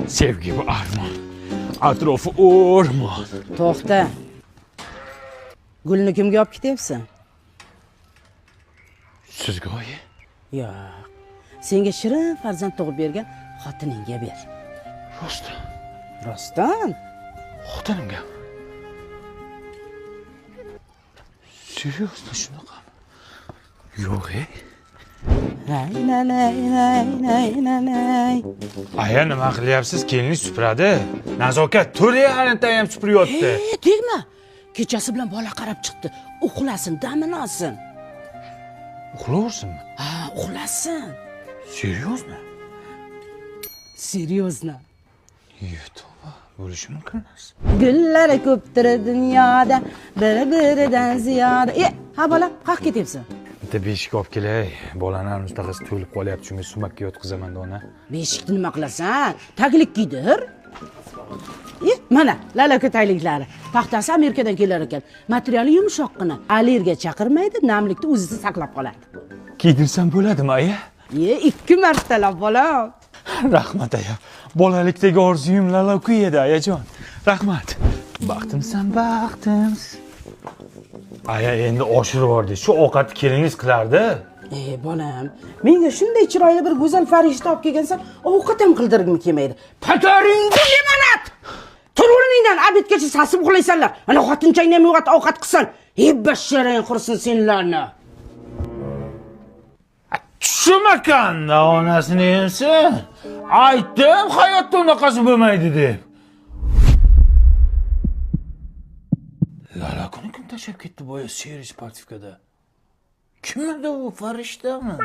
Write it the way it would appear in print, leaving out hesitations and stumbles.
Sevgi bu armon. Atrofi o'rmon. To'xta. Gulni kimga olib ketyapsan? Sizga, oyi? Yo'q. Senga shirin farzand tug'ib bergan xotiningga ber. Rostdan? Rostdan? Xotinimga. Серьезно shunaqami? Yo'q, ey. Nay nay nay nay nay nay. Aya, nima qilyapsiz? Keliningiz supuradi. Nazokat, to'rt yarimta ham supuryapti. E, tegma. Kechasi bilan bola qarab chiqdi. Uxlasin, damini olsin. Uxlaversinmi? Ha, uxlasin. Серьезно? Серьезно. Tavba, bo'lishi mumkin emas. Gullar ko'pdir dunyoda, bir-biridan ziyoda. E, ha bolam, qayerga ketyapsan? Bitta beshik olib kelay. Bolani mustaqasi to'lib qolyapti, shunga sumakka yotqizaman dona. Beshikni nima qilasan? Taglik kiydir. E, mana lalaka tagliklari. Paxtasi Amerikadan kelar ekan. Materiali yumshoqqina. Allergiya chaqirmaydi, namlikni o'zida saqlab qoladi. Kiydirsam bo'ladimi, aya? E, 2 martalab bolam. Rahmat, aya. Bolalikdagi orzuyim lalaku edi, ayajon. Rahmat. Baxtimsan, baxtim. Aya, endi oshirib yubordingiz. Shu ovqatni keliningiz qilardi. E, bolam, menga shunday chiroyli bir go'zal farishta olib kelgansan, ovqat ham qildirgim kelmaydi. Pataringga limonad! Tur o'rningdan, obedgacha sasib uxlaysanlar. Ana xotinchangni ham uyg'ot, ovqat qilsin. E, basharang qursin senlarni. Tushum ekanda onasini emsin. Aytdim, hayotda unaqasi bo'lmaydi deb. Lalakuni kim tashlab ketdi boya seri sportivkada? Kim edi u, farishtami?